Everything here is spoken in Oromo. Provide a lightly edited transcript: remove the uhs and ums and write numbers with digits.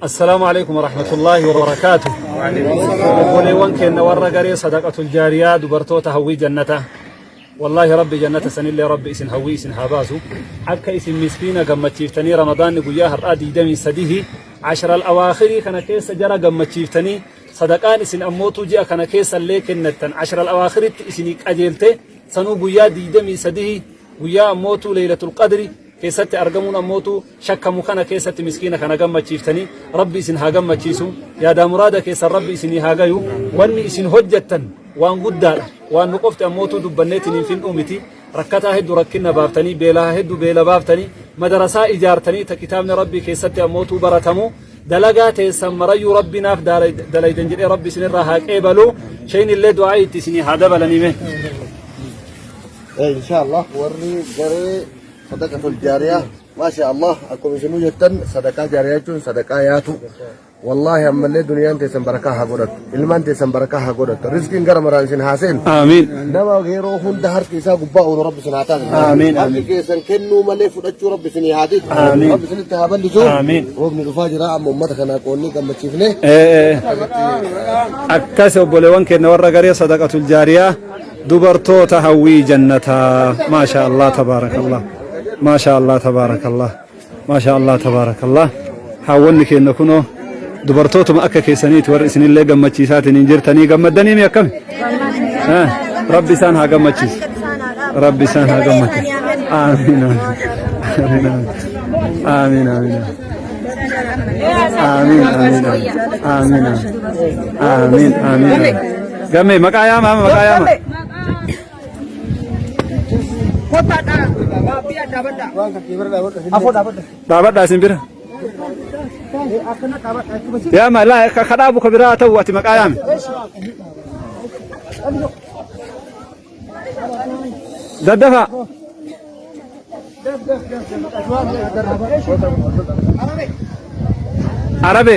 Assalaamu alaikum warahmatullaahi wabarakaatu. Obboleewwan keenya warra garee sadaqatul jaariyaa dubartoota hawwii jannataa. Wallaahi rabbi jannata sanillee rabbi isin hawwii isin haa baasu. Akka isin miskiina gammachiiftanii ramadaanni guyyaa har'aa 23 ashral awaakhirii kana keessa jara gammachiiftanii sadaqaan isin ammootuu ji'a kana keessa illee kennattan ashral awaakhiritti isinii qajeelte sanuu guyyaa 23 guyyaa ammootuu leeylatul qadri keessatti argamuun ammootu shakkamu kana keessatti miskiina kana gammachiiftanii rabbi isin haa gammachiisu yaadaa muraada keessan rabbi isinii haa gayu wanni isin hojjettan waan guddaadha waan nu qofti ammootuu dubbanneetiin hin findhuu miti rakkataa hedduu rakkinna baaftanii beelaa hedduu beela baaftanii madarasaa ijaartanii ta kitaabni rabbii keessatti ammootuu baratamu dalagaa teessan marayyuu rabbi naaf dalaydan jedhee rabbi isinirraa haa qeebalu shayni illee du'aa itti isinii haa dabalanii mee. Inshallah warri garee sadaqatul jaariyaa maasha Allah akkuma isinuu jettan sadaqaa jaariyaa jechuun sadaqaa yaatu wallaahi ammallee duniyaan teessan barakaa haa godhattu ilmaan teessan barakaa haa godhattu rizqiin gara maraan isin haa seenu Aamiin. nama yeroo hunda harki isaa gubbaa oolu rabbi isin haa taasisu Aamiin, harki aamiin. keessan kennuu malee fudhachuu rabbi isin haa didu Aamiin. rabbi isinitti haa bal'isu Aamiin. roobni dhufaa jira amma ummata kanaa qoonnee gammachiifne Akkas obboleewwan keenya warra garee sadaqatul jaariyaa Dubartoota hawwii jannataa maashaa Allah tabaarakallah maashaa Allah tabaarakallah maashaa Allah tabaarakallah haawwanni keenya kunoo dubartootuma akka keessaniiti warri isinillee gammachiisaatiin hin jirtanii gammaddanii mi akkami rabbi isaan haa gammachiisu rabbi isaan haa gammachiisu aamiin aamiin aamiin aamiin aamiin aamiin aamiin aamiin aamiin Gammee maqaa yaama amma maqaa yaama. Dhaabadhaa isin bira. Yaama laa ka dhaabu ka biraa ta'u ati maqaa yaami. Daddafa. Arabe.